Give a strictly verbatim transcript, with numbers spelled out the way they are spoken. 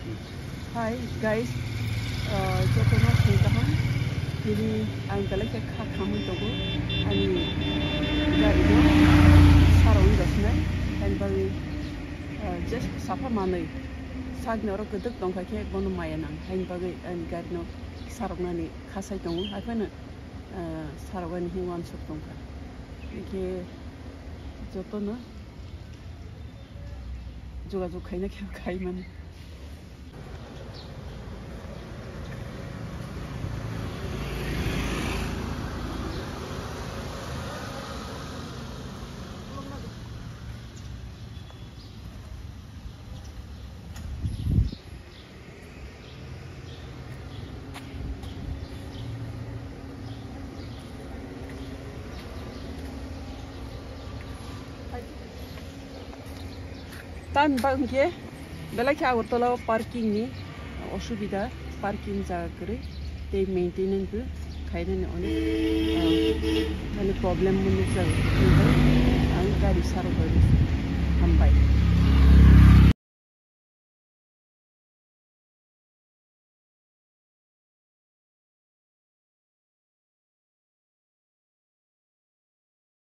Hi guys, uh, jotono phung kaham. Tini ang belai khe kha khamwi tongo. Ani gari no sarwi roknai. Hain bagwi, uh, just sapha manwi. Sakni oro kwdwk tongkha khe bono maya nang. Hain bagwi ani gari no saroknani khasai tongo. Haiphano, uh, saroknani hin wansuk tongkha. Hingkhe jotono jogajog khaina khe khaimani. Tamni bagwi hwnkhe belai khe Agartala o parking ni osubida, parking jaga kwrwi tei maintenance bo khainani onek, ah, mane problem bo nukjago, hwnbai ang gari sarok bai rw.